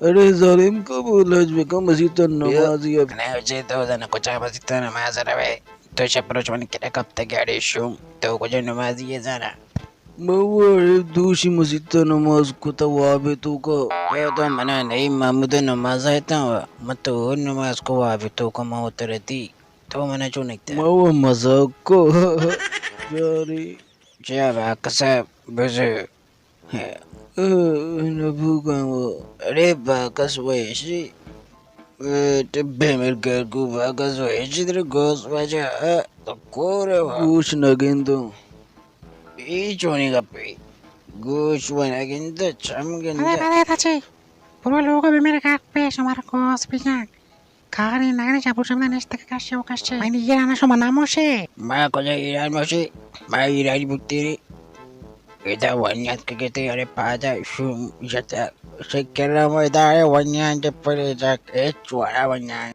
ارے ظالم، کم لج بکن، مسیت ءَ نمازی ءَ۔ نہ، چے تو زاناں کجا مسیت ءَ نماز ءَ روئے؟ تو شپ روچ من کرا کپتگ ئے اڑے شوم۔ تو کجا نمازی ئے زاناں؟ من وڑے دوشی مسیت ءَ نماز کتہ واب ءِ توکا۔ تو، تو منا نئی محمود ءَ نماز ءَ اتاں وا۔ من تو نماز کو واب ءِ توکا، من وترا دی۔ تو منا چون ایت؟ من و مزاک کو۔ یاری۔ چیا باکس ءَ بزو۔ اے، نبوگاں و۔ ارے باکس و ایشی۔ اے، ٹبے میر گرگو باکس و ایشی ترے گوس واجہ، اے، تو کور ئے وا۔ گوش نہ گندوں۔ اے چونی گپے؟ گوش و نہ گندہ، چم گندہ۔ پدا، پدا، تا چی؟ پورا لوگ بہ میرے گپ پہ شمار گوس بجان۔ کارے نگنے چا پوچھم نہ نشتگ کشے و کشے۔ من ایران شما ناموشے۔ ما کجا ایران موشے؟ ما ایرانی بوتیری۔ ادا ونیات کہ گتے ارے پادا شوم جتا۔ شکر ما ادا ونیان دے پڑے جاک اچ وڑا ونیان۔